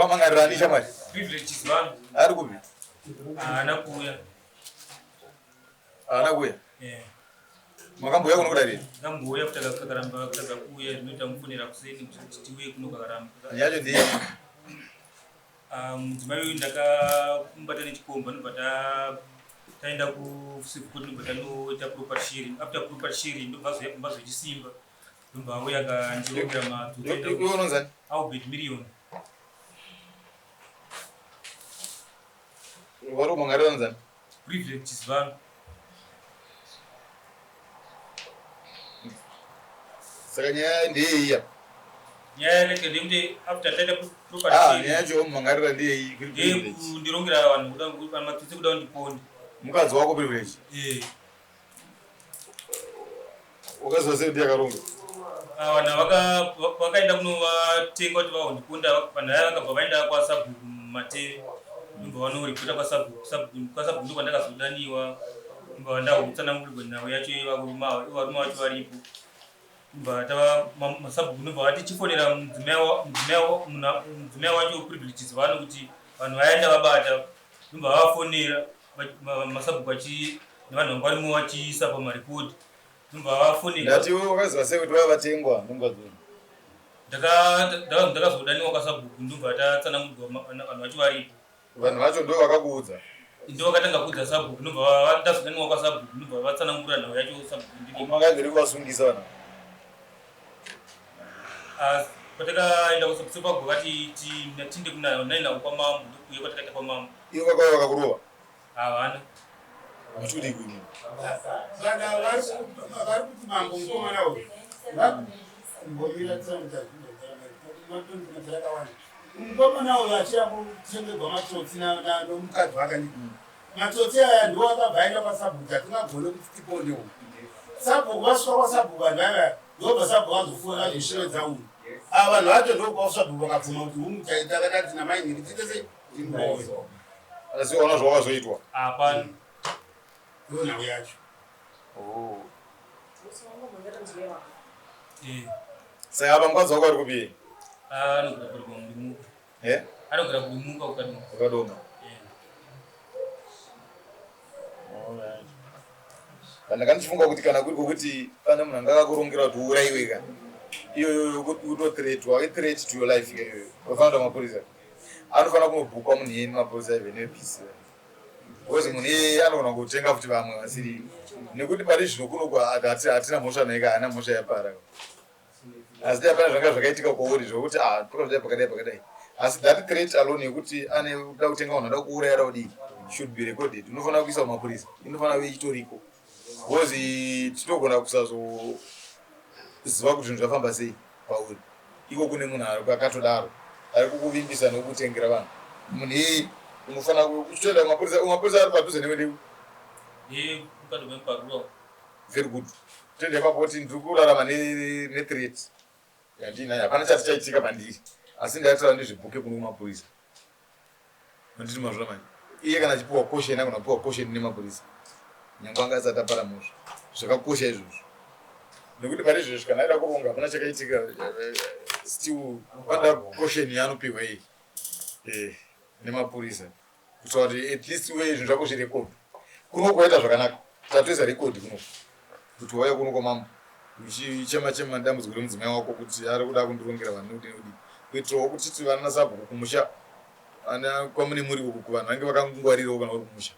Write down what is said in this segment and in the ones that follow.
Wamangarira ani shamwari? Privilege Chizivano. Ari kupi? Haana kuuya. Haana kuuya? Eh. Makambouya kuno kudare? Ndakambouya kuti akaramba kutadza kuuya zvinoita mufonera kuseni kuti tiuye kuno kakaramba. Yacho ndiye. Ah, mudzimai uyu ndakamubata nechikomba ndobva ta taenda kucivil court ndobva tanoita property sharing after property sharing ndobva azouya kumba zvechisimba ndobva auya akandirongera madzotso Iwe unonzani? Albert Million. Vari kumangarira unonzani? Privilege Chizivano. Saka nyaya ndeyei apa? Nyaya yakaita ndeyekuti after taita property Ah, sharing nyaya yacho wamumangarira ndeyei? Kuri privilege. ndeyekundirongera vanhu kuda matsotsi kuda kundiponda. Mukadzi wako privilege. Eh. Wakaziva sei kuti yakaronga? Ah, vanhu vakaenda kunovatenga kuti vahondiponda vanhu vaya vakabva vaenda kwasabhuku Mateve ndobva vanoripota kwasabhuku kwasabhuku ndokwandakazodaniwa ndobva ndahutsanangurirwa nhau yacho yevarume ava ivo varume vacho varipo ndobva tava masabhuku ndobva vati chifonera mudzimai wacho privileges vano kuti vanhu vaenda vabata ndobva vavafonera masabhuku achi nevanhu vanga varimo vachiisa pamarikodi ndobva vafonera. Ndati iwe wakaziva sei kuti vaiva vatengwa nemukadzi uyu? Ndakazodaniwa kwasabhuku ndobva tatsanangurirwa vanhu vacho varipo. Vanhu vacho ndo vakakuudza? Ndo vakatanga kuudza sabhuku ndobva ndazodaniwa kwasabhuku ndobva vatsanangura nhau yacho sabhuku ndiri. Makagere kuvasungisa vanhu ava? Patakaenda kwasabhuku vati tinde kunainawo kwamambo ndokuuya kwatakaita kwamambo. Ivo vakauya vakakurova? Havana. Muchikudii kuimi? Saka vari kuti mambo mukomana uyu vakumbomira tsangudzakawanda. Mukomana uyu achira kutengerwa matsotsi nomukadzi wake ndi matsotsi aya ndiwo akabva aenda kwasabhuku hatingagone kuti tiponde uyu. Sabhuku vasvika kwasabhuku vanhu vaya ndobva sabhuku vazofuura vazoshevedza uyu. Ava vanhu vacho ndokwasabhuku vakabvuma kuti hungu takatati namainini tiite sei timbowe. Asi waona zvawakazoitwa? Hapana. Ndiyo nhau yacho. Oh. Eh. Saka apa mukadzi wako ari kupi? Anogara kuDimuka. Eh? Anogara kuDimuka kuKadoma. KuKadoma. Eh. Alright. Kana ndichifunga kuti kana kuri kwokuti pane munhu anga akakurongera kuti uurayiwe ka iyoyo kutothreatwa ithreat to your life iyoyo unofanira kuita mapurisa anofanira kunobhukwa munhu iyeye nemapurisa even nepc because munhu iyeye anogona kutenga futi vamwe vasiri nekuti pari zvino kuno hatina mhosva naye ka haana mhosva yapara asi dai pane zvanga zvakaitika kwauri zvokuti ah pakazodai pakadai pakadai asi that threat alone yekuti ane kuda kutenga vanhu ada kuuraya ada kudii should be recorded unofanira kuisa kumapurisa inofanira kuve ichitoriko because tinogona kusazoziva kuti zvinhu zvafamba sei pauri iko kune munhu akatodaro ari kukuvimbisa nekukutengera vanhu munhu iyeye unofanira kutoenda kumapurisa mapurisa ari padhuze newe ndeu very good toenda ipapo kuti ndiri kurarama nethreat yandiinayo hapana chati chaitika pandiri asi ndaitaura ndizvibhuke kuno kumapurisa Handiti mazvona manje. Iye kana achipiwa caution agona kupiwa caution nemapurisa. Nyangwe anga asati apara mhosva. Zvakakosha izvozvo. Nekuti pari izvezvi kana aida kuronga hapana chakaitika still panoda caution yaanopiwa iyi. Eh, nemapurisa. Kuitira kuti at least uye zvinhu zvako zvirekodwe. Kuno kwaita zvakanaka. Tatoisa record kuno. Kuti wauya kuno kwamambo uchichema chema dambudziko remudzimai wako kuti ari kuda kundirongera vanhu nekuti nekuti kuitirawo kuti titi vana sabhuku kumusha ana kwamune muri uku kuvanhu vange vakangwarirawo kana vari kumusha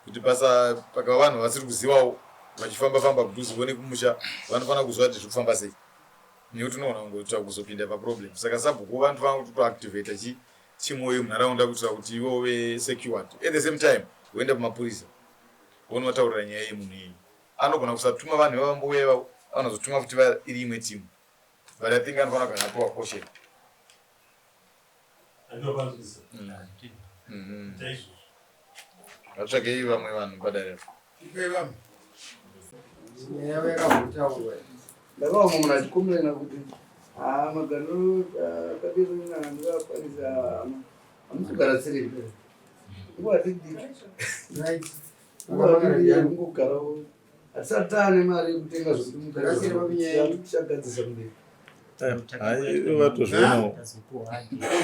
kuti basa pakava vanhu vasiri kuzivawo vachifamba famba kudhuzewo nekumusha vanofanira kuziva kuti zviri kufamba sei nekuti unoona kungoita kuzopinda paproblem saka sabhuku vanofanira kutoactivata chi chimwoyo munharaunda kuitira kuti ivo ve secured at the same time voenda pamapurisa vonovataurira nyaya yemunhu iyeyu anogona kusatuma vanhu ivavambouya ivavo anozotuma futi iri imwe timu but i think anofanira kugara apiwa caution. Ngatsvakei vamwe vanhu padare apo. Nyaya yavo yakambotaurwa. Ndakaona munhu achikomplaina kuti haa magariro akadirina ndingakwanisa hamusi kugara tsiri nguva diki diki right nguva diki diki kungogarawo hatisati taane mari yekutenga zvekuti mugare tichagadzisa kumberi. Vatozvionawo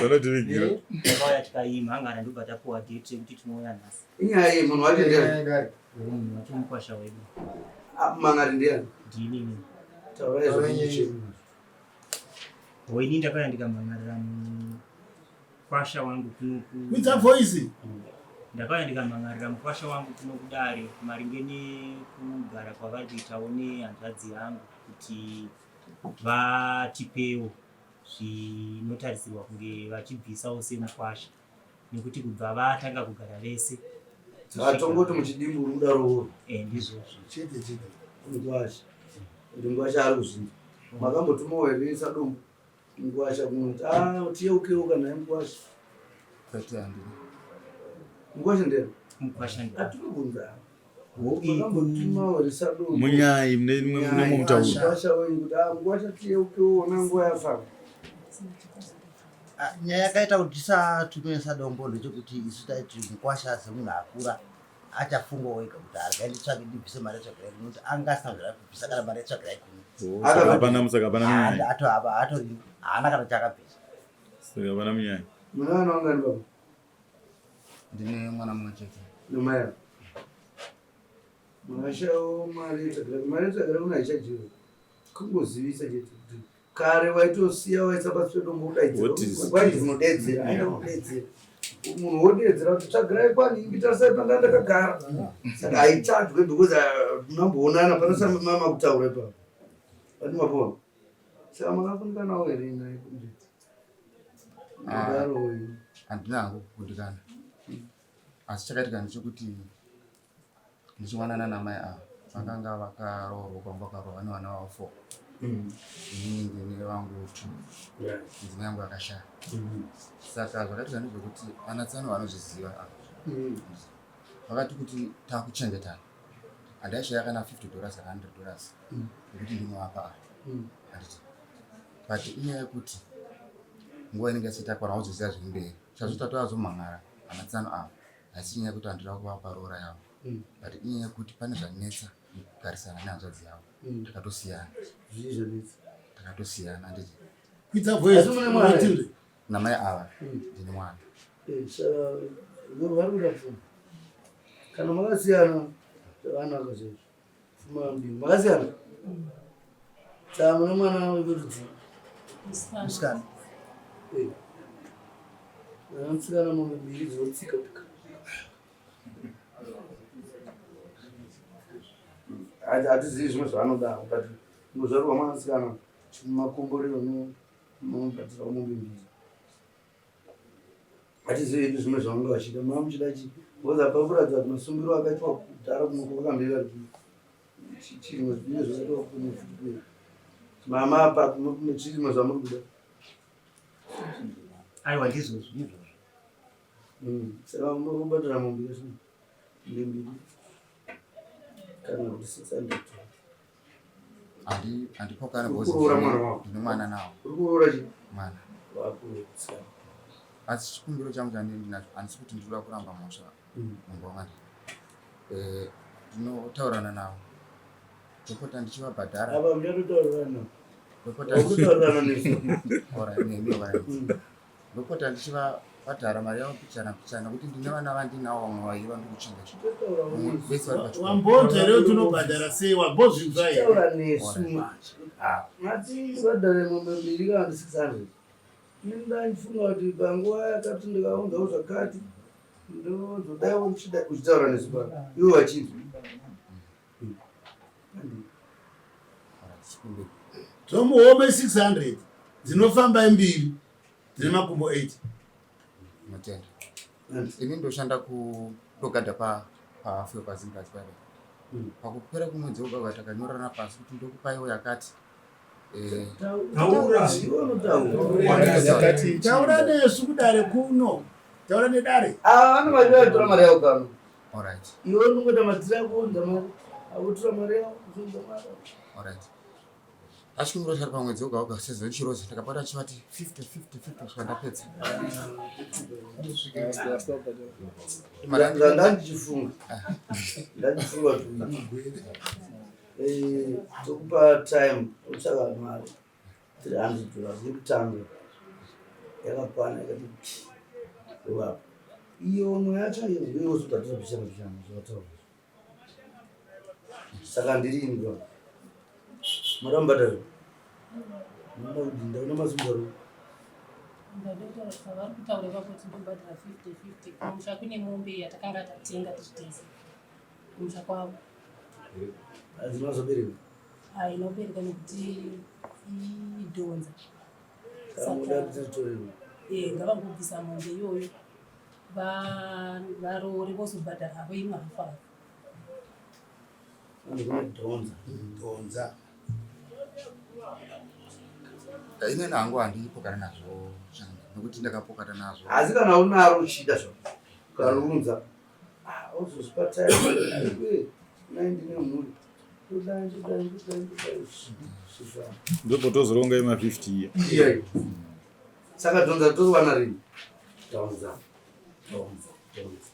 vanotivigira. Takauya tikaimhangana ndobva tapuwa date yekuti tinouya nhasi. Inyaya iyi munhu wacho ndiani? Munhu wacho mukwasha wedu. Ah, mangari ndiani? Ndini ini. Taurai zvokuti. Ini ndakauya ndikamhan'arira mukwasha wangu kuno ku Kwidza voice. Ndakauya ndikamhan'arira mukwasha wangu kuno kudare maringe nekugara kwavari kuitawo nehanzvadzi yangu kuti vatipewo zvinotarisirwa kunge vachibvisawo semukwasha nekuti kubva vatanga kugara vese. Atongoti muchidimbu uri kuda rooro. Eh, ndizvozvo. Chete chete. Mukwasha. Kuti mukwasha ari kuzvinzwa. Makambotumawo here sadombo mukwasha kunoti ah tiyeukewo kana mukwasha. Kwete, handina. Mukwasha ndiani? Mukwasha ndiani? Atirikubvunza. Makambotumawo here sadombo? Munyai mune mutauro. Mukwasha wenyu kuti ah mukwasha tiyeukewo ona nguva yafamba. Ah, nyaya yakaita kuti tisatume sadombo ndechekuti isu taiti mukwasha semunhu akura achafungawo ega kuti argai nditsvake ndibvise mari yetsvagirai kuno, kuti anga asina kubvira kubvisa kana mari yetsvagirai kuno. Saka hapana, saka hapana munyai. Atori haana kana chaakabvisa. Saka hapana munyai. Mune vana vangani baba? Ndine mwana mumwe chete. Namai ava. Makashawo mari yetsvagirai, mari yetsvagirai kuno haichadyiwe. Kungozivisa chete kuti kare waitosiya waisa pasi pedombo kudaidzira. What is- Waiti unodedzera, aenda kudedzera. Munhu wodedzera kuti tsvagirai kwanhingi tarisai panga ndakagara. Saka haichadwe because munamboonana panosamama kutaura ipapo. Pani mapona. Saka makafundikanawo here naye kunze? Ah. Kudaro Handina hangu kukundikana, asi chakaitika ndechekuti ndichiwanana namai ava vakanga vakaroorwa kwangu, vakaroorwa nevana vavo four. Inini ndine vangu two, mudzimai yangu akashaya. Saka zvakaitika ndezvekuti ana tsano vanozviziva ava, vakati kuti takuchengetana handaishaya kana $50 kana $100 yekuti ndinovapa ava, handiti? But inyaya yekuti nguva inenge isati yakwana, uzoziva zviri mberi. Chazvo tatoazomhan'ara ana tsano ava, haisi nyaya yekuti handida kuvapa roora yavo, but inyaya yekuti pane zvanetsa mukugarisana nehanzvadzi yavo. Takatosiyana. Zvii zvanetsa? Takatosiyana, handiti? Kwidza voice. Asi mune mwana here? Matilde. Namai ava ndine mwana. Eh, saka vari kuda pfuma. Kana makasiyana zvakanaka chaizvo. Pfuma yamudini. Makasiyana? Saka mune mwana werudzi? Musikana. Eh. Mwana musikana mombe mbiri dzinotsika. Hatizivi zvimwe zvaanoda, but kungozvarirwa mwana musikana makomborero nomubhatira mombe mbiri. Hatizivi hedu zvimwe zvavange vachida. Mava muchida chii? Because apa kuratidza kuti masungiro akaitwa kudhara kunoko vakambira chirimo zvine zvakaitwa kuno futi. Mama apa kune chirimo zvamuri kuda. Aiwa, ndizvozvo, ndizvozvo. Saka munobatira mombe yacho mbiri kana kuti 600. Handipokana. Uri kuroora mwana wako? Ndine mwana nawo. Uri kuroora chii? Mwana. Wakuroora. Asi chikumbiro changu chandini ndinacho, handisi kuti ndinoda kuramba mhosva mumba wamwari. Ndinotaurirana navo, ndopota ndichivabhadhara. Apa muchatotaurirana. Ndopota Wakutaurirana nesu. Alright, nemi, alright. Ndopota ndichivabhadhara mari yavo pichana pichana, kuti ndine vana vandinawo vamwe vaiva ndikuchengeta. Totaura nesu. Vese vari pachikoro. Wambonzwa here kuti unobhadhara sei? Wambozvinzwa here? Taura nesu manje. Mati vadhare mombe mbiri kana kuti 600. Ini ndandifunga kuti panguva yakati ndikaunzawo zvakati ndozodaiwo ndichida uchitaura nesu pano. Ivo vachinzwa. Alright, chikumbiro. Tomuhome 600 dzinofamba mbiri dzine makumbo 8. Ndinotenda. Ini ndoshanda ku ndogadha pa pahafu yepaZimbabwe pare. Pakupera kumwedzi woga takanyorana pasi kuti ndokupaiwo yakati. Taura. Iwe unotaura. Taura nesu kudare kuno. Taura nedare. Ava vanhu vacho vaitora mari yavo pano. Alright. Iwe unongoita matira ako unza mari. Avotora mari yavo unza mari. Alright. Achikumbiro chari pamwedzi woga woga sezvo chirozi ndakabata chivati 50 50 50 kusvika ndapedza. Mari yangu- Ndandichifunga. Ndandichifunga kuti tokupa time totsvaka mari. 300 dollars yekutanga yakakwana yakati tovapa iyo mwe yacho iyo ndoyozotatira bishana bishana zvavataura saka ndiri imbwa marambadaro munoda kudii ndaona mazungaro vari kutaura ipapo kuti ndobhadhara 50 50 kumusha kune mombe yatakanga tatenga tichitese kumusha kwavo hadzina zobereka inobereka nekuti idhonza. Saka muda kuti titorerwe? Ngavangobvisa mombe iyoyo, varoore vozobhadhara havo imwe hafu hafu. Vanhu kune dhonza. Dhonza. Inini hangu handipokana nazvo changa nekuti ndakapokana nazvo. Asi kana unaro uchida zvo ukarunza uzozvipa time nai ndine mhuri, ndodai ndodai ndodai ndodai zvifa. Ndopotozoronga ima 50 iya. Iyayo. Saka dhonza towana rini? Dhonza, dhonza, dhonza.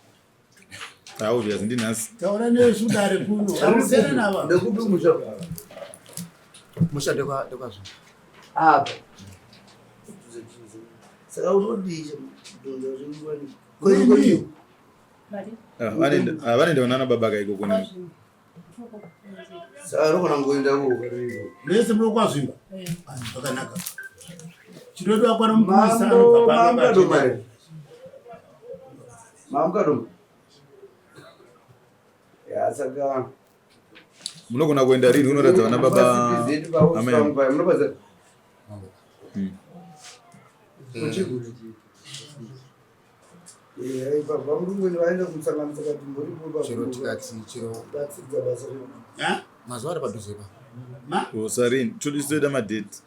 Obvious ndinhasi. Taura nesu dare kuno amusere nava. Ndekupi musha? Musha ndekwazvo. Apa saka unodii dhonza zvinguwani? Rini? Mari. Vanoenda vanana baba kaikoko ne Saka unogona kungoenda ko. Mese muri kwazvimba zvakanaka. Chinodiwa kwana mupurisa Mambo anobva pano. Mamukadoma here? Mamukadoma ya, saka Munogona kuenda rini unoratidza vana baba amai? Munobaza. Vamurungweni vaenda kumusangano, saka timboripo. Chero tikati chero Batsidza basa redu. Mazuva ari padhuze pa. Ma Sarini toda madate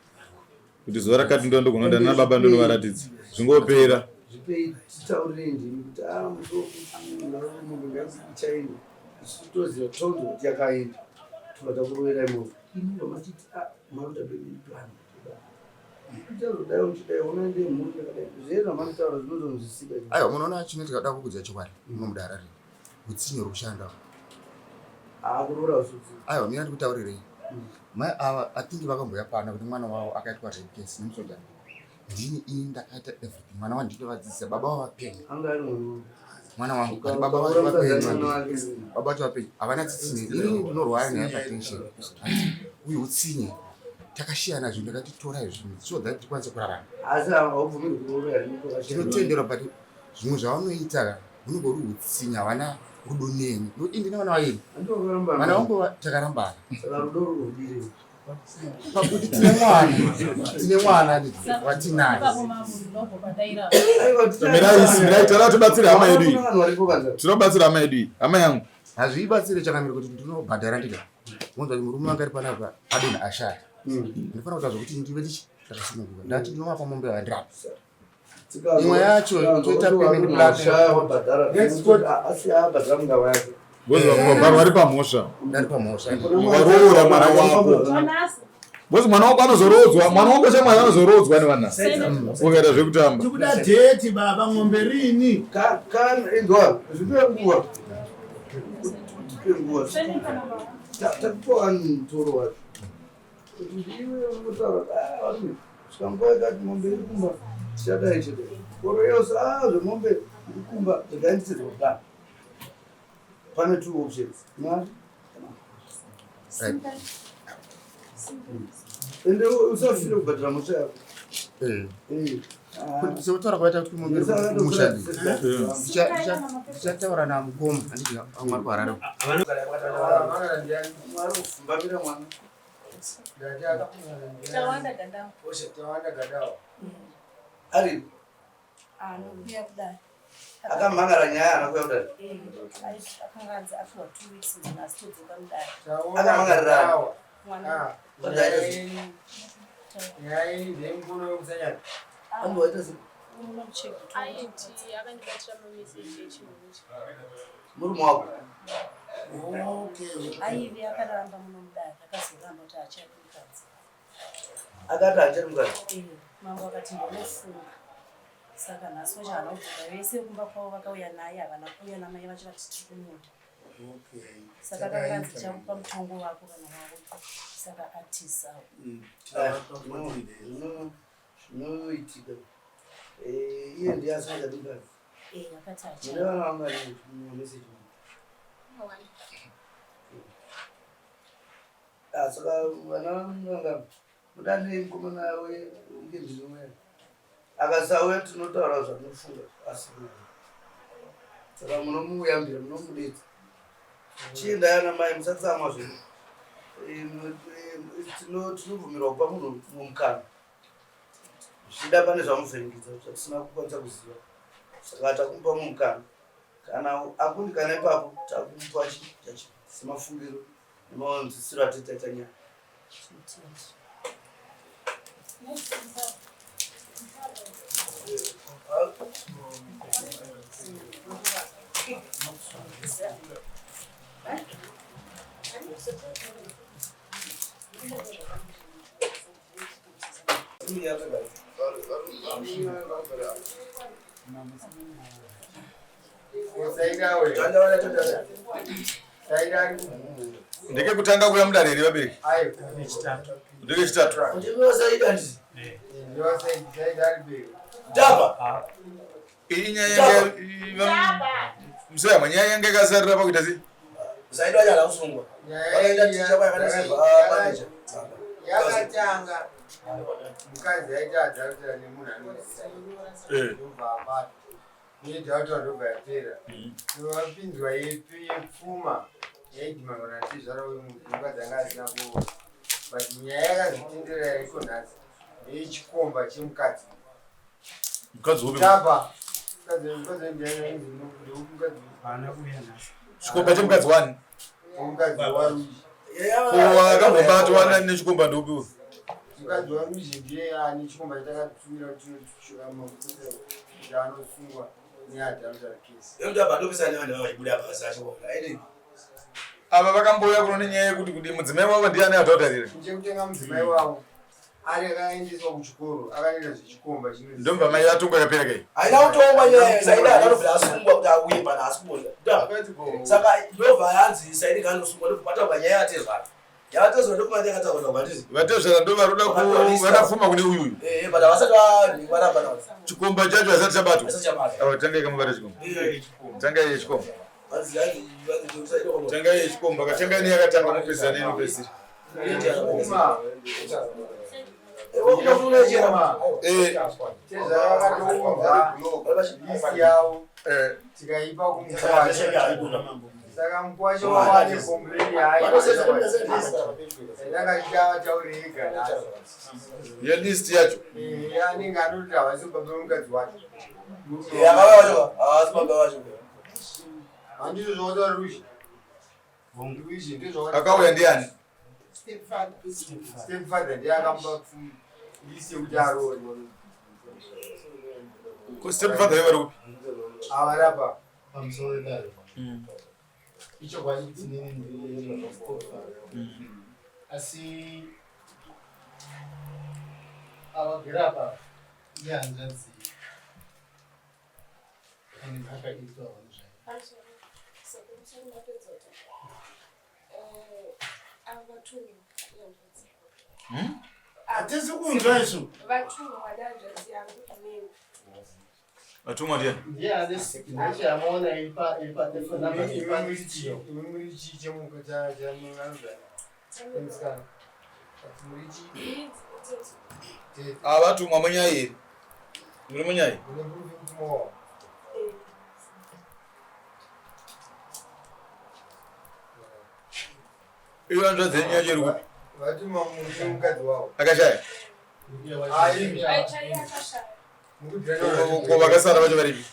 kuti zuva rakati ndo ndogona kuenda nana baba ndonovaratidza zvingopera. Zvipei, titaurirei ndimi kuti a musi wokuti mombe ngaichaenda, isu toziva tonzwa kuti yakaenda, tobva takurovera imomo. Imi vamachiti a makuita payment plan, uchazodai uchidai ona ndemhuri yakadai zvee zvamanotaura zvinozonzwisika. Aiwa, munoona chinoitika, da kukudza chokwadi, munomudara rini utsinye uri kushanda. Akuroora usutsi. Aiwa, mina ndikutaurirei, mai ava atingi vakamboya pano kuti mwana wavo akaitwa rape case nemusoja. Ndini ini ndakaita everything. Mwana wangu nditovadzidzisa, baba vavo vapenyu. Anga ari mwana? Mwana wangu, but baba vacho vapenyu, baba vacho vapenyu, havana tsitsi neni. Inini ndinorwara nehypertension uye utsinye. Takashiyana zvinhu, ndakati torai zvinhu so that tikwanise kurarama. Asi haubvumirwi kuroora here? Ndinotenderwa, but zvimwe zvavanoita ka hunenge huri utsinye, havana rudo neni nokuti ndine vana vaviri. Andiwakarambana? Vana vangu takarambana. Saka rudo rurudire? Pakuti tine mwana, tine mwana watinaye. Ipapo mambo ndinobva padaira. Mirai, mirai, tara tibatsire hama yedu iyi. Vanhu varipo kanza. Tinobatsira hama yedu iyi, hama yangu. Hazvibatsire chakamira kuti ndinobhadhara ndika unzwa kuti murume wanga ari panapa adonha ashaya. Ndinofanira kuita zvokuti ndive ndichi ndakasununguka. Ndati ndinovapa mombe yavandirapa, imwe yacho toita payment plan. Asi abhadhara mungava yake. Bhozi vari pamhosva. Ndari pamhosva. Waroora mwana wako. Bhozi mwana wako anozoroodzwa, mwana wako shamwari anozoroodzwa nevana ukaita zvekutamba. Tikuda date baba, ng'ombe rini? Inzwa, zvipe nguva, tipe nguva. Takupa mutoro wacho kuti ndiwe unotaura varume svika nguva yakati mombe iri kumba, tichadai chete koro yose a zvemombe iri kumba regai nditedze plan. Pane two options, mari ende usafire kubhadhara mhosva yako. Sekutaura kwaita kuti mombe iri kumusha, ndichataura namukoma, handiti vamwe vari kuHarare. Fumbamira mwana. Tawanda Gandawa. Tawanda Gandawa. Ari Anokuya kudai. Akamhangara nyaya anakuya kudai. Akanga anzi apiwa 2 weeks munhu asi todzoka mudare. Akamangarira. Mwana. Nyaya iyi ndeyemukuru wekusanyana. Amboita se Aiti akandibatira mameseji echihuri. Murume wako? Aive akaramba muno mudare, akazoramba kuti haachadi mukadzi. Akati haachadi mukadzi? Eh, mambo akati ndonofunga. Saka nhasi wacho haana kudzoka. Vese kumba kwavo vakauya naye, havana kuuya namai vacho, vati tiri kumuda. Saka kanganzi chamupa mutongo wako kana wauya. Saka atizawo. Zvinoitika. Eh, iye ndiye asina chadimukadzi. Eh, akati acha. Mune vana vangani message. Ah, saka vana vanga mudane mukomana wengenzvimwe akasauya tinotaura zvatinofunga asi saka munomuyambira munomudedza chiendai ana mai musatsamwa zvenyu eh, eh, tinobvumirwa kupa munhu mumukana zvichida pane zvamuvhiringidza zvatisina kukwanisa kuziva saka takumupa mumukana kana akundikana ipapo takumupa chi semafungiro nemaonzisiro atitaita nyaya Ndekekutanga kuuya mudare here vabereki? Ndekechitatu. Iyi nyaya yanga musayamwa nyaya yanga yakasarira pakuita sei? Yakatanga mukadzi aita adhalutera nemunhu anozobva abata yedhauta ndobva yapera vapinzwa yepfuma yaidhimangwa natezvara uyu mukadzi anga asina kuona but nyaya yakazvitenderera yariko nhasi ndeyechikomba chemukadzi mukadzi upi taba chikomba chemukadzi wani mukadzi waruji ko akambobatwa nechikomba ndoupi uyu mukadzi waruji ndiye ane chikomba chatakatumira kuti anosungwa neadultery case ava vakambouya kuno nenyaya yekuti kuti mudzimai wavo ndiye ane adultery here chekutenga mudzimai wavo ari akaendeswa kuchikoro akanoita zvechikomba Ndomva mai vatongwa yakapera kai. Haina kutongwa nyaya Saida anobva asungwa kuti auye pana asi kuona. Saka ndobva yanzi Saida kanosungwa ndobva pataurwa nyaya yatezvara. Yavatezvara ndokumati yakataurwa kwandiri. Vatezvara ndo varoda ku vakapfuma kune uyu uyu. Eh, but havasati varamba nawo. Chikomba chacho hasati chabatwa. Hasati chabatwa. Ava tangai kamubata chikomba. Tangai yechikomba. Tangai yechikomba katangai neyakatanga mopedzisa neinopedzisira. Tezvavakatounza yavo tikaipa kumukwasha saka mukwasha wawane kompleni yaaiakachitaure ega nhasi Yelist yacho. anenge anoti havasi baba vemukadzi wacho Havasi baba vacho. Handizvo zvawataura Ruzhi. Ruzhi ndizvo Akauya ndiani? Stepfather ndiye akamupa list yekuti aroore. Ko stepfather yo vari kupi? Avarapa. Pamusoro wedare. Ichokwadi kuti inini ndiri stepfather. Asi avagere apa ihanzvadzi pane zvakaitwa vanhu zvayo. Hatisi kunzwa isu. Vatumwa nehanzvadzi yangu inini. Vatumwa ndiani? Ndiye ane signature yamaona iri pa iri pa telephone number iri pa list iyo. Imi muri chii chemuka chamunanzvadzi? Musikana. Muri chii? Ava vatumwa munyai here? Muri munyai? Mune proof yekuti mowa. Iyo hanzvadzi yenyu yacho iri kupi? Vatumwa murume mukadzi wavo. Akashaya? Ai. Aichai akashaya. Ko vakasara vacho varipi?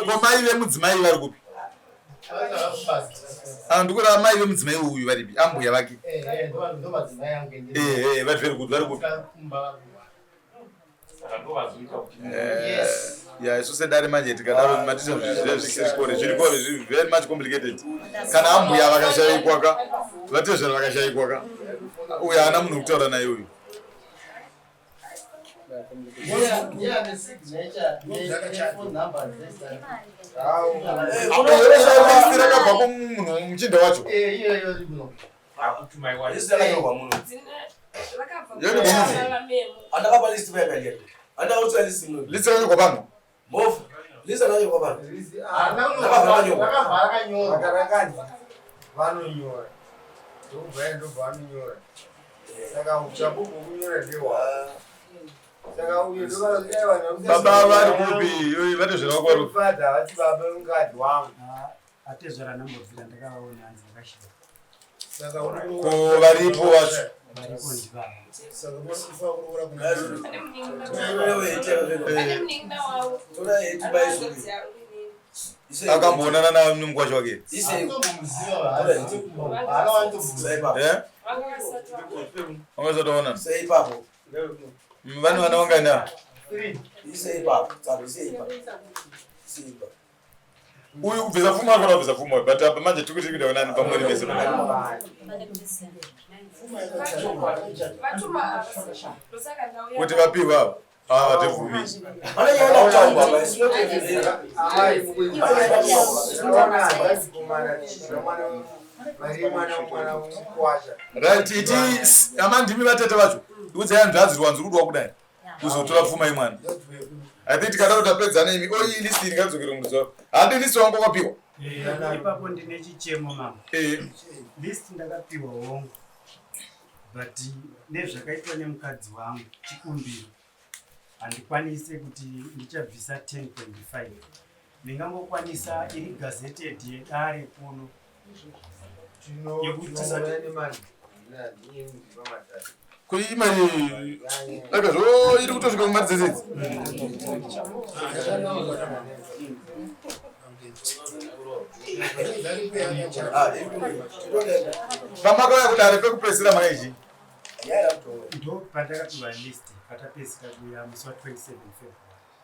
Ko mai vemudzimai vari kupi? Ah, ndikureva mai vemudzimai uyu varipi? Ambuya vake. Eh, ndo madzimai angu Eh, eh, vari very good, vari kupi? Kumba vari kuwa. Eh, Yes. Ya, isu sedare manje tikadaro matisa zvisirikore zviriko zviri very much complicated. Kana ambuya vakashaikwa ka, vatezvara vakashaikwa ka, uyu haana munhu wekutaura naye uyu. List rakabva kumunhu muchinda wacho. Andakapa list paya paya. Andakautsira list muno. List rakanyorwa pano. Mhofu. List rakanyorwa pano. Rakabva rakanyorwa. Vakarakanzi vanonyora. Ndokubva ndobva vanonyora. Saka uchapupu hwekunyora ndehwavo. Saka uyo ndokadai vanhu Baba vari kupi? Vatezvara vako vari kupi? Father vati baba mukadzi wangu. Atezvara nambobvira ndakavaona hanzi vakashaya. Saka Ko varipo vacho. Varipo ndivavo. Saka munofanira kuroora kuna Akamboonana naye nemukwasha wake. Eh? Vangasati vaonana. Ipapo. Vane vana vangani ava? Ise ipapo. Tsano ise ipapo. Ise ipapo. Uyu kubvisa pfuma anofanira kubvisa pfuma but apa manje tiri kuti kuita nani pamuri mese kuti vapiwe ava ava vatibvumi. Right, iti ama ndimi vatete vacho udzai hanzvadzi rwanzi rudiwa kudai kuzotora pfuma yemwana. I think tikadaro tapedzana imi oi list iri ngadzokere murudzi wako. Handi list wangu wakapiwa. Ipapo ndine chichemo mama. Eh. List ndakapiwa hongu. But nezvakaitwa nemukadzi wangu chikumbiro handikwanise kuti ndichabvisa 10.5 ndingangokwanisa iri gazetted yedare kuno Ko iyi mari akazvo iri kutosvika kumari dzese idzi. Pamakauya kudare pekupedzisira makaizhi. Ndo pandakapiwa list patapedzisira kuuya musi wa 27 February.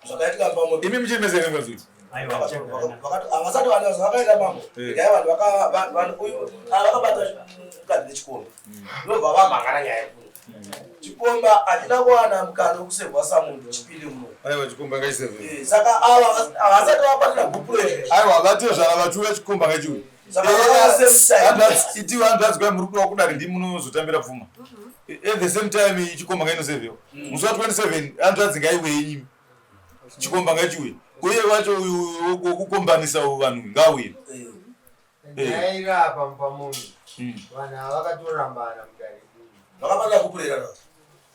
Zvakaitika pamwe. Imi muchiri mese here mukadzi uyu? Aiwa, Vakati havasati vanhu zvakaita mambo. Nyaya vanhu vaka vanhu uyu ava vakabata mukadzi nechikomba. Ndobva vamhangana nyaya kuno. Chikomba hachina kuwana mukana wekusevwa samunhu chipinde muno. Aiwa chikomba ngachisevhe. Saka ava havasati vabatana gupuro izvi. Aiwa vatezvara vachiuya chikomba ngachiuye. Saka vaka same time. Itiwa hanzvadzi kwai muri kuda kudare ndimi munozotambira pfuma. At the same time chikomba ngainosevhewa. Musi wa 27 hanzvadzi ngaiuye imi. Chikomba ngachiuye. Uye wacho uyu wekukombanisa vanhu ngauye. Nyaya iri apa pamunhu. Vanhu ava vakatorambana mudare. Vakabatana gupuro here?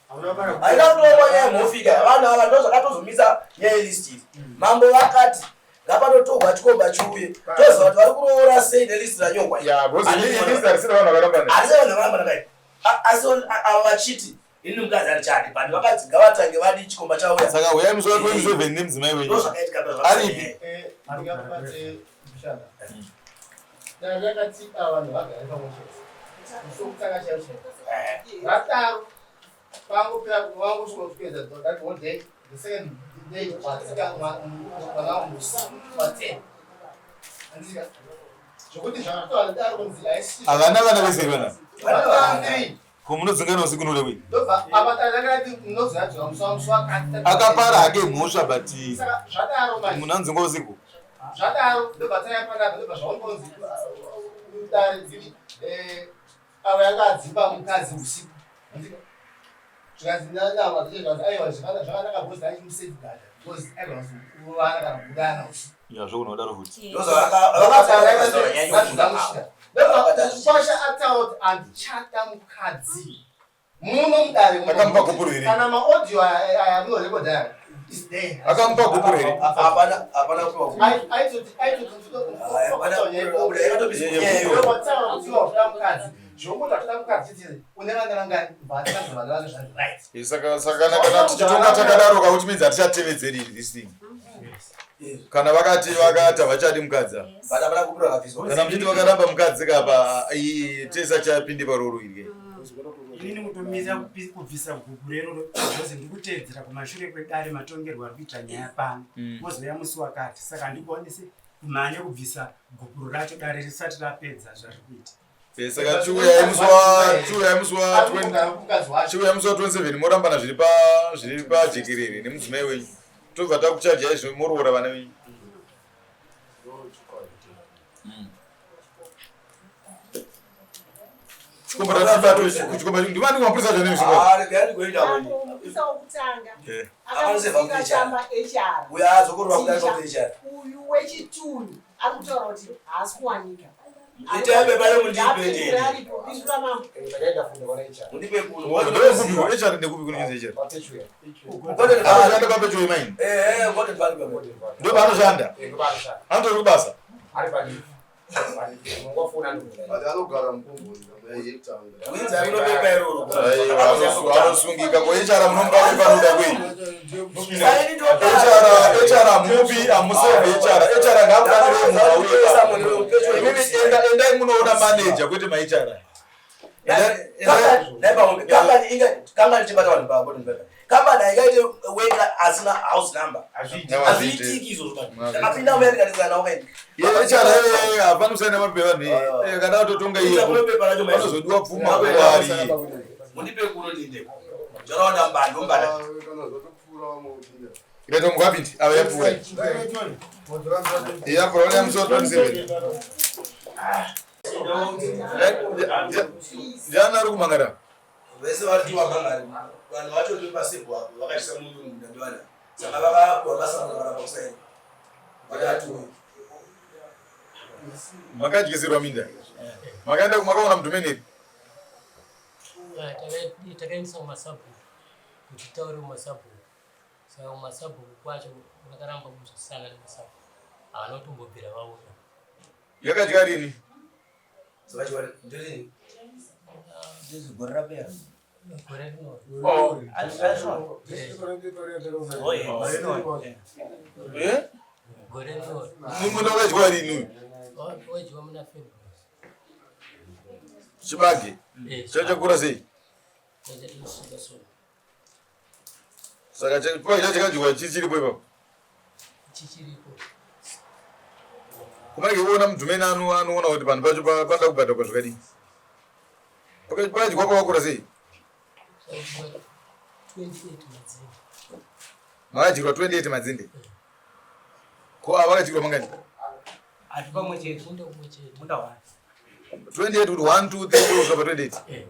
Hauna kana Haina kutorwa nyaya yemhofika. Vanhu ava ndo zvakatozomisa nyaya yelist iyi. Mambo vakati ngapanotorwa chikomba chiuye toziva kuti vari kuroora sei nelist ranyorwa. Ya, because list harisina vanhu vakarambana. Harisina vanhu vakarambana kai. Asi ava vachiti ini mukadzi handichadi but vakati ngavatange vadi chikomba chauya. Saka uyai musi wa 27 nemudzimai wenyu. Ndo zvakaitika pa Aripi? Ndakati vanhu vagare pamwe chete. Musi wekutanga chaiwo chaiwo. Rataro pangopera vangosvika kupedza that whole day the second day watsika mwana wangu musi wa 10. Andika zvokuti zvakataura daro kunzi haisi Havana vana vese here vana? Vana three. Ko munodzingana usiku noda kuyi? Ndobva apa ndakati munozoyadzora musi wa musi wakati. Akapara hake mhosva but Saka zvadaro manje. munhu anonzingwa usiku. Zvadaro ndobva taya panapa ndobva zvaungonzi dare dziri avo yanga adzimba mukadzi usiku. Andika zvikanzi nanyama zvikanzi aiwa zvakanaka because achimusafeguarda because aigona kuzokuvara kana kuurayana usiku. Ya zvogona kudaro futi. Kwasha ataura kuti handichada mukadzi muno mudare muno. Akamupa gupuro here? Kana maaudio aya munorekodha aya is there. Akamupa gupuro here? Hapana hapana kupiwa gupuro. Aitoti aitoti mukadzi zvokuti hatoda mukadzi chete une vana vangani bva vana vake zvani right. Saka saka kana kana tichitonga takadaro ka which means hatichatevedzeri this thing. Kana vakati vakati havachadi mukadzi apa. But hapana gupuro rakabviswa. Kana muchiti vakaramba mukadzi kapa tese achapinde paroro iri. Inini kutomira kubvisa guku reroro because ndiri kuteedzera kumashure kwedare matongerwo ari kuita nyaya pano. Mozouya musi wakati saka handikwanisi kumhanya kubvisa gupuro racho dare risati rapedza zvariri kuita. Eh, saka chiuyai musi wa chiuyai musi wa 20 chiuyai musi wa 27 morambana zviri pa zviri pajekerere nemudzimai wenyu tobva takuchajai zvino moroora vana venyu. Chikomba tatibato chikomba ndivani kumapurisa acho nemusi Ah, regai ndigoenda Mambo mupurisa wokutanga Eh. akamusika tsamba HR. Uyo azokorwa kudai Ticha, kwa HR. Uyu wechituni ari kutaura kuti haasi kuwanika. Itai bepa remundipe Ngapindure ndini. aripo, pindura mambo. Mundipe kuno. Ndekupi HR ndekupi kunonzi HR? Anoshanda papecho maini. Eh, eh, Golden Valley baba. Ndo paanoshanda. Anotori kubasa. Ari padivi. Anogara mukomboni Winza rinopepa iroro. Aiwa, anosungika ko HR munomupa panoda kwei? HR HR hamupi hamuseve HR. HR ngaamufanire munhu auye. Imimi enda endai munoona manager kwete ma HR. Kambani chibata vanhu pa Golden Valley. Kambani haingaite weka asina house number. Hazviitiki izvozvo man. Ndakapinda muya ndikatizana wakaenda. Ye HR eh hapana kusaina mapepa vanhu. Eh kana kutotonga iye. Vanozodiwa pfuma kwaari. Mundipe kuno ndinde. Jaraona mbando mbada. Ikaita mukapindi ava yapfuura. Yapfuura une musi wa 27. Ndiani ari kumangara? Vese vari kuwamangari. Vanhu vacho ndi pasebho apo vakaisa munhu munda ndivana. Saka vakapuwa basa vakaramba kusaina. Vakati Makadyisirwa minda. Makaenda makaona mudhumeneri. Takaendesa kumasabhuku kuti titaure kumasabhuku saka kumasabhuku kwacho vakaramba kuzosana nemasabhuku havana kutombobvira vauya. Yakadya rini? Zvakachiwa ndini. Ndizvo gore rapera. Gore rino. Oh. Eh? Gore rino. Munda wakadyiwa rini uyu? Wadyiwa muna February. Chibage. Eh, Chachakura sei? Chachatosvika so. Saka chibage chacho chakadyiwa chichiripo ipapo. Chichiripo. Kumange kuona mudhumeni anoona kuti panhu pacho panoda kubhadharwa zvakadii. Pakadyiwa kwakakura sei? Chadyiwa 28 madzinde. Makadyirwa 28 madzinde. Ko ava vakadyirwa mangani? Hati pamwe chete. Munda umwe chete. Munda wani. 28 kuti 1 2 3 4 kusvika pa 28. Eh.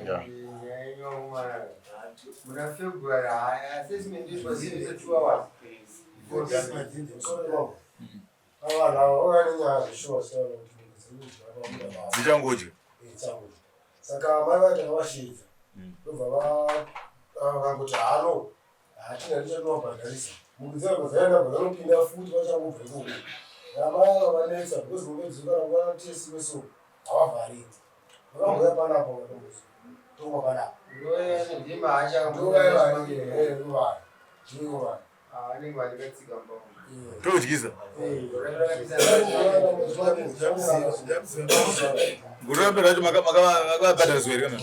Yeah. Muna February haya assessment it was in 2 hours. Vanhu ava vane nyaya zveshuwa sitaura kuti mombe dziri kudya pamunda pavo. Dzichangodya. Dzichangodya. Saka mai vacho takavasheedza ndobva vangoti hano hatina tichatinobhadharisa mombe dzabva dzaenda bva dzanopinda futi vachangobva ikoko. Namai ava vanetsa because mombe dziri kana kuva tesiwe so havavhariri. Vakambouya panapa vakatombotonga panapa. Ndovaya Vanenge vachikatsika mbamu. Todyisa. Gore rapera racho makavabhadhariswa here kana?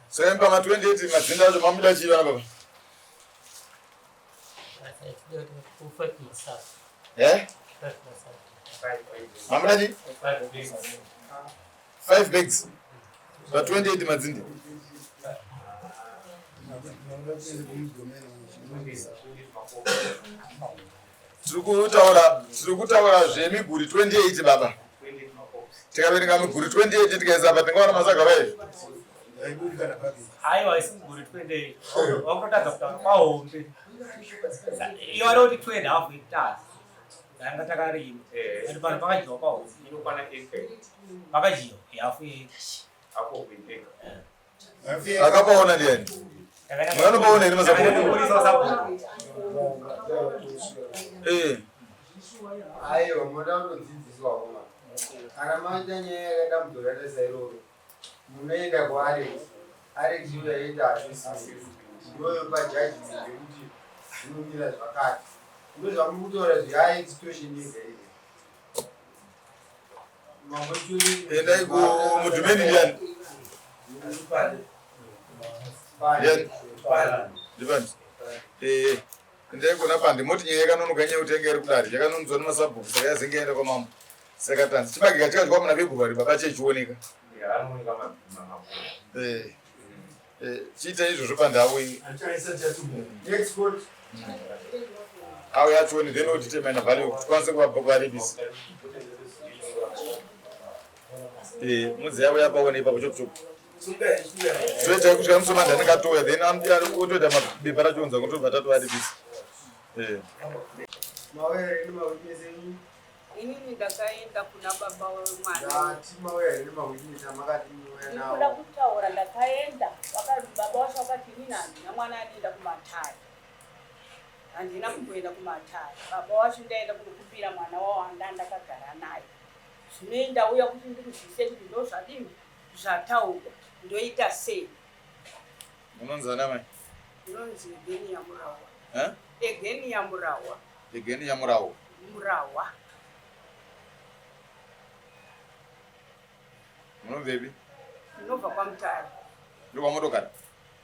Saka imi pama 28 madzinde acho mamuda chii vana baba? Tinoda kuti 5 masaga. Eh? 5 masaga. Mamuda chii? 5 bags. Pa 28 madzinde. Tiri kutaura zvemiguri 28 baba. Tikaverenga miguri 28 tikaisa apa tingawana masaga 5. Aiwa isi muguri 28. Wakutotadza kutaura kwahombe. Iyo vari kuti 2 and a half hectares. Tanga takarima. But panhu pakadyiwa kwahombe. Inokwana acre. Pakadyiwa hafu acre. Half of an acre. Akapaona ndiani? Mukanopaona here masabhuku? Eh. Aiwa munoda kutodzidziswa homa. Kana maita nyaya yakaita mudhorata sairoro munoenda kuAlex. Alex uyo aita assessment. Ndoyopa judgment yekuti zvinomira zvakati. Ndozvamuri kutaura zviya extortion yega yega. Endai kumudhumeni ndiyani? Ndiyani? Ndipande. Eh, endai kuna pande moti nyaya yakanonoka nyaya yekuti yanga iri kudare yakanonzwa nemasabhuku saka yazenge yaenda kwamambo. Saka tanzi chibage kachikadyiwa muna February baba chechioneka. Eh. Eh, chiita izvozvo pandau iyi. Next court. Auya achione then odetermine value kuti tikwanise kuvaripisa. Eh, mudzi yavo yapaone ipapo chopu chopu. Toita kusvika musi wemanda anenge atouya then otoita mabepa rachounza kutobva tatovaripisa. Eh. Mawere nemawitness enyu. Inini ndakaenda kuna baba wemwana. Ndati mauya here nemawitness amakati munouya nawo? Ndikuda kutaura ndakaenda baba wacho vakati inini handina mwana anoenda kumatare. Handina kumboenda kumatare. Baba wacho ndaenda kunokumbira mwana wavo anda ndakagara naye. Zvino ndauya kuti ndikuzivise kuti ndozvadini zvataurwa ndoita sei. Munonzi ana mai? Ndinonzi Egenia Murawa. Eh? Egenia Murawa. Egenia Murawa. Murawa. Munobvepi? Ndinobva kwaMutare. Ndokwamotokari?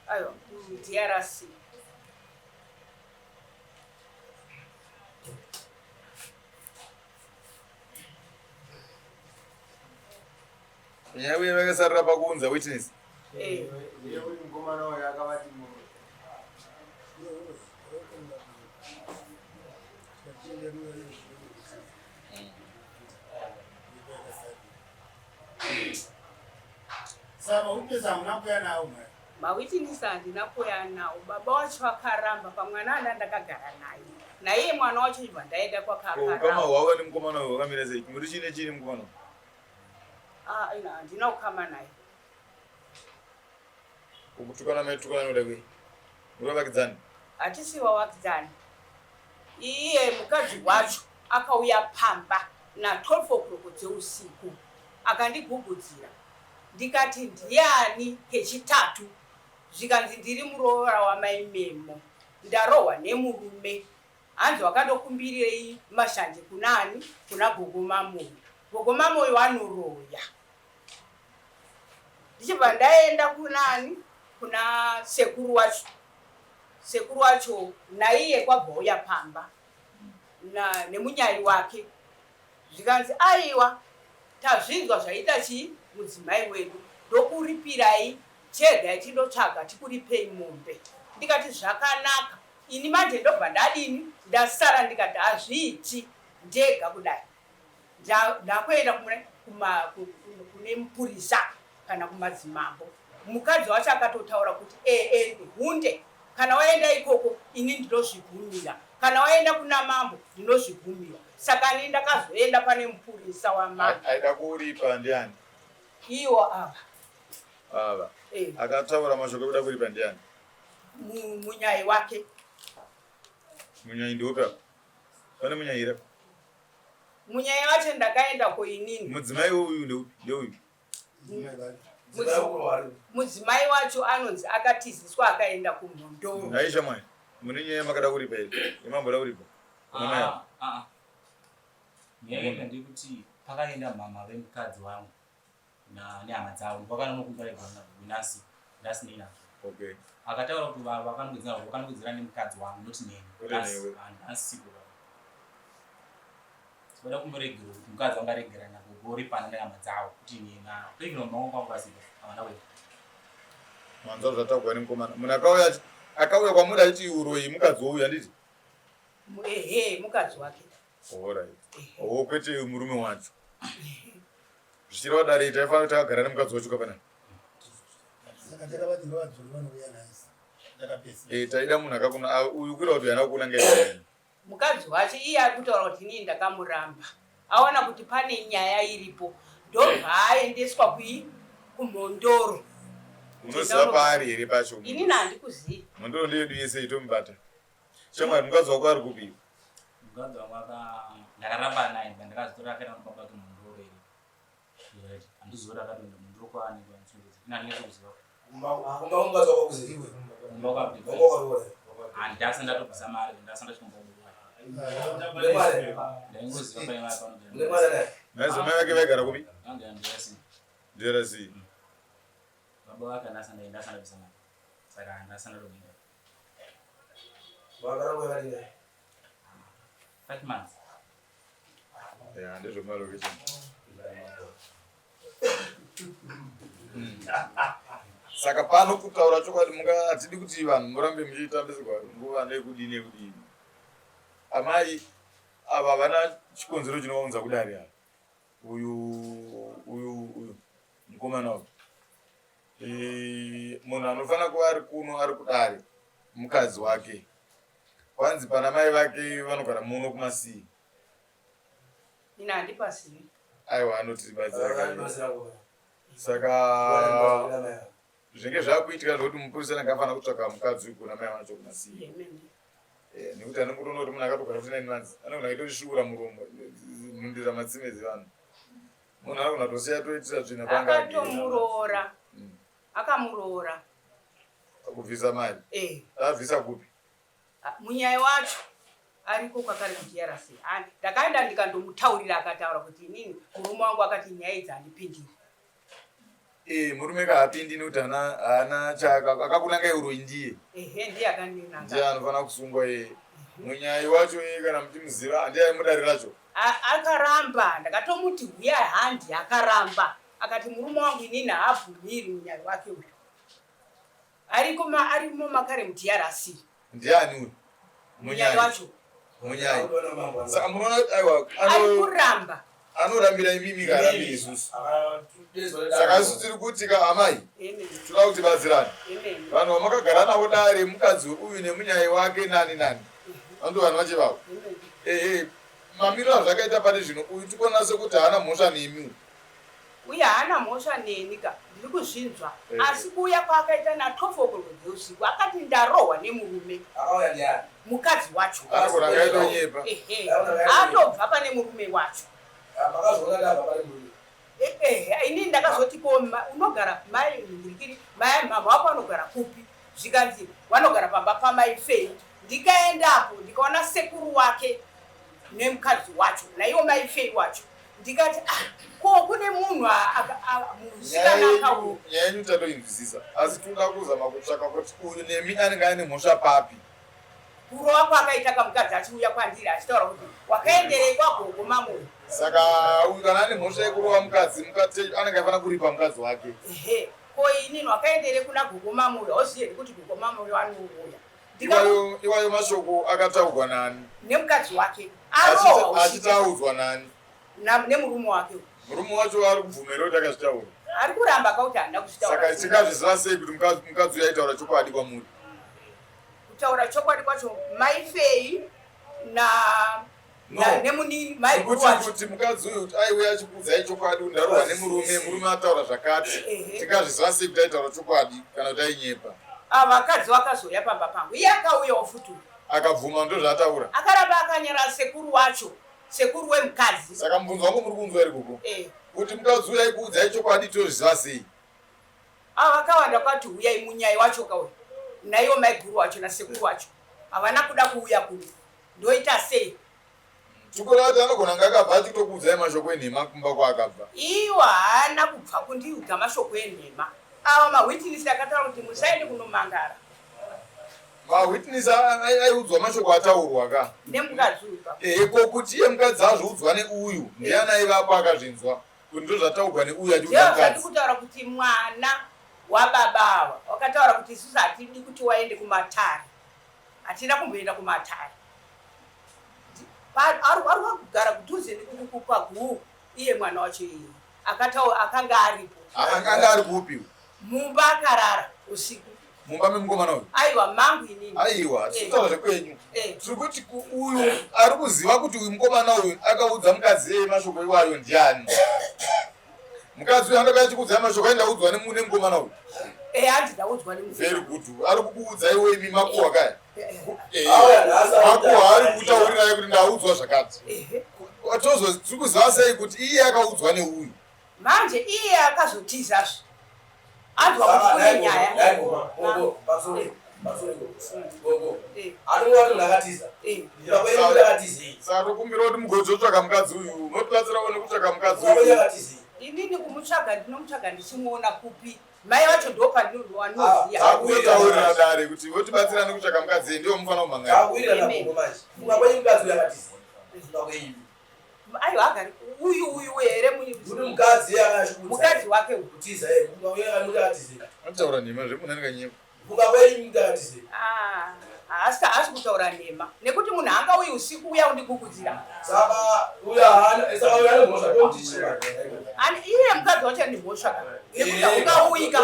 Aiwa, kuDRC. Nyaya uye vakasarira pakuunza witness. Eh. Ndeyekuti mukomana uyu akavati mu Saka mawitness hamuna kuuya nawo mhai? Mawitness handina kuuya nawo. Baba wacho vakaramba pamwana anda ndakagara naye. Naiye mwana wacho ibva ndaenda Ukama kwakakaramba. hwavo nemukomana uyu hwakamira sei? Muri chii nechii nemukomana uyu? Ah, ina handina kukama naye. Ukutukana maitukana nokuda kwei? Muri vavakidzani? Hatisi vavakidzani. Iye mukadzi wacho akauya pamba na 12 o'clock dzeusiku akandigugudzira ndikati ndiani kechitatu zvikanzi ndiri muroora wamai Memo ndarohwa nemurume hanzi wakandokumbirirei mashanje kunaani kuna gogo Mamoyo gogo Mamoyo vanoroya ndichibva ndaenda kunaani kuna sekuru wacho sekuru wacho naiye kwabva uya pamba na nemunyai wake zvikanzi aiwa tazvinzwa zvaita chii mudzimai wedu ndokuripirai chegai tindotsvaga tikuripei mombe ndikati zvakanaka ini manje ndobva ndadini ndasara ndikati hazviiti ndega kudai Ndakuenda kune mupurisa kana kumadzimambo. Mukadzi wacho akatotaura kuti ee eh, hunde kana waenda ikoko ini ndinozvigumira, kana waenda kuna mambo ndinozvigumira. Saka ini ndakazoenda pane mupurisa wamambo. Aida kuripa ndiani? Iwo ava. Ava. Eh. Akataura mashoko ekuda kuripa ndiani? Munyai wake. Munyai ndiupi apa? Pane munyai here? Munyaya wacho ndakaenda ko inini. Mudzimai uyu ndeupi? Ndeuyu. Mudzimai wacho anonzi akatiziswa akaenda kumhondoro. Aisha mwai. Mune nyaya makada kuripa here? Yamamboda kuripa. Mama ah, ah, ah. Nyaya ndekuti pakaenda mama vemukadzi wangu nehama dzavo vakanonokumbira nhasi nhasi nei nazvo okay akataura kuti vakanokudzira vakanokudzira nemukadzi wangu not neni nhasi siko vada kumboregerwa kuti mukadzi wangu aregera nagogo oripana nehama dzavo kuti nina toigira mumba kwangu vasiko havana kuenda manzwa zvataurwa nemukomana munhu akauya akauya kwamuri achiti uroyi mukadzi wouyu handiti ehe mukadzi wake Alright. Oh, kwete murume wacho. Zvichireva dare taifanira kuti takagara nemukadzi wacho kapana. Saka takavati ngavadzore vanouya nhasi. Takapesa. Eh, taida munhu akakuna ah, uyu kuita kuti haana kukuna ngei. Mukadzi wacho iye ari kutaura kuti inini ndakamuramba. Aona kuti pane nyaya iripo ndobva aendeswa kui kumhondoro. Unoziva paari here pacho? Inini handikuzivi. Mhondoro ndeyedu yese itomubata. Shamwari mukadzi wako ari kupi? Mukadzi wangu aka ndakaramba naye but ndakazotora akaenda nobaba wake mundoro here. Right. Handizivi kuti akatoenda mundoro kwaani kwansungudzi. Ini handinyaso kuziva. Kumba kumukadzi wako kuziviwe. Handasa ndatobvisa mari, ndasa ndachimbobuda. Ndaingoziva paine mari pano. Naizo mai vake vaigara kupi? DRC. Baba vake handasa ndaenda ndabvisa mari. Saka handasa ndatobvisa. 5 months. Ya, ndezvemalokesheni. Saka pano kutaura chokwadi munga hatidi kuti vanhu murambe muchitambisirwa nguva nekudii nekudii. Amai ava havana chikonzero chinovaunza kudare ava. Uyu uyu uyu mukomana uyu. E, munhu anofanira kuva ari kuno ari kudare mukadzi wake. Kwanzi pana mai vake vanogara muno kumasii. Ini handipasivi. Aiwa anotibatsira. Saka zvinenge zvakuitika zvekuti mupurisa anenge afanira kutsvaka mukadzi uyu kuna mai vacho kumasii. Eh, nekuti anongotoona kuti munhu akatogara kuti nine months anogona kuitosvuura muromo nhundira matsime dzevanhu. Munhu anogona kutosiya toitira tsvina panga agere. Akatomuroora. Akamuroora. Kubvisa mari. Eh. Abvisa kupi? Munyai wacho ariko kwakare kuDRC. Ndakaenda ndikandomutaurira akataura kuti inini murume wangu akati nyaya idzi handipindiri. Eh, murume kaapindi nekuti haana chaka akakunangai uroyi ndiye. Ehe, ndiye akandinanga. Ndiye anofanira kusungwa iye. Munyai wacho iye kana muchimuziva handiye ari mudare racho. Akaramba, ndakatomuti huya handi akaramba. Akati murume wangu inini haabvumiri munyai wake uyu. Ariko ma arimo makare muDRC. Ndiani uyu? Munyai wacho. Munyai. Saka munoona kuti aiwa ari kuramba. Anorambira imimi kaarambiri isusu. Saka isu tiri kuti ka amai. Toda kuti batsirane. Vanhu vamakagara navo dare mukadzi uyu nemunyai wake nani nani. Vantu vanhu vache vavo. Ehe mamiriro azvakaita pane zvino uyu tikuona sekuti haana mhosva nemi uyu. Uye haana mhosva neni ka ndiri kuzvinzwa Eh. asi kuuya kwaakaita na 12 o'clock dzeusiku akati ndarohwa nemurume Akauya ndiani? mukadzi wacho Anogona kunge aitonyepa. Ehe. Atobva pane murume wacho Makazoona ndabva pane murume. Ehe, inini ndakazoti ko unogara mai ndikiri mai mama wako anogara kupi zvikanzi vanogara pamba pamai Fei ndikaendapo ndikaona sekuru wake nemukadzi wacho naiwo mai Fei wacho ndikati ah, ko kune munhu musikana akauya nyaya yenyu tatoinzwisisa asi tinoda kuzama kutsvaka kuti uyu nemi anenge aine mhosva papi kurova kwaakaita kamukadzi achiuya kwandiri achitaura kuti wakaenderei kwagogo mamoyo saka uyu kana ane mhosva yekurova mukadzi mukadzi anenge aifanira kuripa mukadzi wake ehe ko inini wakaenderei kuna gogo mamoyo hauzivi here kuti gogo mamoyo anouya Iwayo iwayo mashoko akataurwa nani? Nemukadzi wake. Arohwa Achitaudzwa nani? Nemurume wake. Murume wacho ari kubvuma here kuti akazvitaura? Ari kuramba kauti handina kuzvitaura. Saka tingazviziva sei kuti mukadzi uyu aitaura chokwadi kwamuri? Kutaura chokwadi kwacho mai Fei na No. nemunini mai Kuti kuti mukadzi uyu kuti aiuya achikuudzai chokwadi kuti ndarohwa nemurume, murume ataura zvakati. Tingazviziva sei kuti aitaura chokwadi kana kuti ainyepa? Ah, vakadzi vakazouya pamba pangu iye akauyawo futi uyu. Akabvuma ndozvaataura. Akaramba akanyarara sekuru wacho sekuru wemukadzi. Saka mubvunzo wangu muri kuunzwa here gogo? Eh. Kuti mukadzi uyu aikuudzai chokwadi tozviziva sei? Ah, vakawanda kwati huyai munyai wacho kauyu naiwo maiguru wacho nasekuru wacho havana kuda kuuya kuno ndoita sei? Tukureva kuti anogona kunge akabva achitokuudzai mashoko enhema kumba kwaakabva. Iwo haana kubva kundiudza mashoko enhema. Ava mahwitinisi akataura kuti musaende kunomangara. Mahwitinisi aiudzwa mashoko ataurwa ka. Nemukadzi uyu pa. Ehe ko kuti iye mukadzi azviudzwa neuyu ndiani aivapo akazvinzwa kuti ndozvataurwa neuyu achiudza Ndizvo mukadzi. kutaura kuti mwana wababa ava wakataura kuti isusu hatidi kuti waende kumatare. Hatina kumboenda kumatare. Ari kugara kudhuze nekukupa guu iye mwana wacho iye akataura akanga aripo. Akanga ari kupi? Mumba akarara usiku. Mumba memukomana uyu? Aiwa mangu inini. Aiwa, tiri zvekwenyu. Eh. Tiri kuti uyu ari kuziva kuti uyu mukomana uyu akaudza mukadzi yeye mashoko iwayo ndiani. Mukadzi uyu anenge achikuudzai mashoko aenda kuudzwa nemukomana uyu. Eh, hanzi ndaudzwa nemukomana. Very good. Ari kukuudzai iwe imi makuhwa kaya. Eh, Auya nhasi makuhwa ari kutaurirai kuti ndaudzwa zvakati. Ehe. Tozo tiri kuziva sei kuti iye akaudzwa neuyu. Manje iye akazotizazve. Anzwa kuti kune nyaya. Saka tokumbira kuti mugozotsvaga mukadzi uyu unotibatsirawo nekutsvaga mukadzi uyu. Inini kumutsvaga ndinomutsvaga ndichimuona kupi? Mai vacho ndo pandinoziva. Takutotaurira dare kuti votibatsira nekutsvaga mukadzi ndiwo mufanira kumhan'ara. Aiwa agari uyu uyu here mukadzi mukadzi wake uyu. Anotaura nhema zvemunhu anenge anyepa. Ah, haasi haasi kutaura nhema nekuti munhu angauyi usiku uya undigugudzira. Saka uyu haana saka uyu ane mhosva tomuti chii? Ani iye mukadzi wacho ane mhosva ka nekuti haungauyika.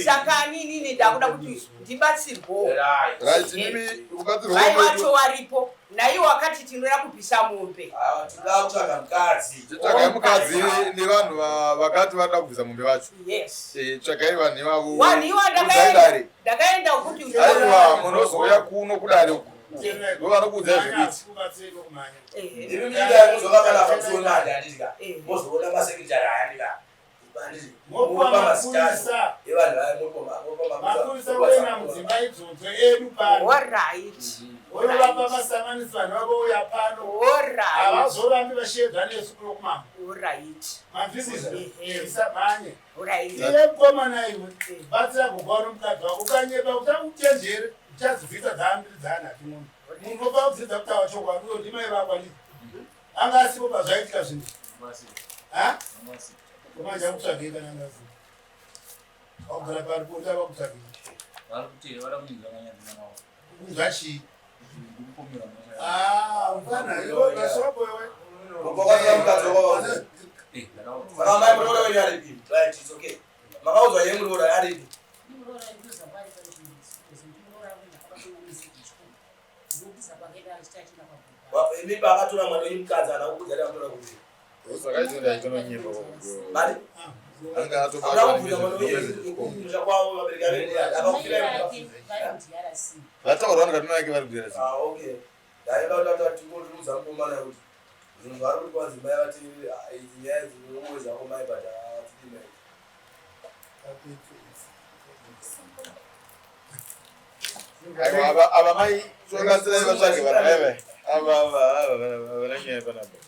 Saka inini ndakuda kuti ndibatsirwewo. Right, imimi kubatsirwa Mai kwacho- wacho waripo naiwo wakati tinoda kubvisa mombe. Tinoda kutsvaga mukadzi. Tsvagai mukadzi nevanhu vakati varida kubvisa mombe vacho. Yes. Tsvagai vanhu ivavo. Vanhu ivo Udzai ndakaenda dare. ndakaenda kuti Aiwa munozouya kuno kudare uku. Ndovanokuudzai zvekuita. Imi minda muzoka kana pamusiwo manje handiti ka. Mozoona masekretary aya handiti ka. Handiti. Mopa Mopa mazita mapurisa. evanhu vaya mopa mopa Mapurisa kuenda mudzimba idzodzo edu pano. Alright. Onovapa masamanisi vanhu vavouya pano. Alright. Havazorambi vashedzwa nesu kuno kumambo. Alright. Manzwisisa? Usamhanye. Alright. Iwe mukomana iwe, batsira gogo nomukadzi wako. Ukanyepa kuti akuchenjere, uchadzibvisa dzaambiri dzaanhati muno. Munhu unofanira kudzidza kutaura chokwadi, uyo ndimai vako handiti? Anga asipo pazvaitika zvinhu. Ha? Komanje akutsvagei kana anga asipo? Wakugara pari pota vakutsvagei. Vari kuti vari kunzwa nyaya dzimwana wavo. Kunzwa chii? Ndikupomera mhosva. Ah, mfana, iwe kaswapo iwe. Wakazwa mukadzi wako wauza. Saka mai muroora wenyu aripi? Right, it's okay. Makaudzwa yeye muroora aripi? Imi paakatora mwana wenyu mukadzi haana kukuudza kuti akatora kupi. Saka izvo ndaitononyepa. Mari? Anga atobatwa Haana kubvunza mwana wenyu kumusha kwavo vabereki vake akakufira Vataura vanhu kati mai vake vari kuDRC. Ah, okay. Ndaida kuti tingotiudza mukomana kuti zvinhu zvaari kuti kwanzi mai vati ah, idzi nyaya dzinongoweza mai but hatidi mai. Aiwa ava mai tobatsirai vatsvage vanhu vaya vaya. Ava ava ava vana nyaya panapa.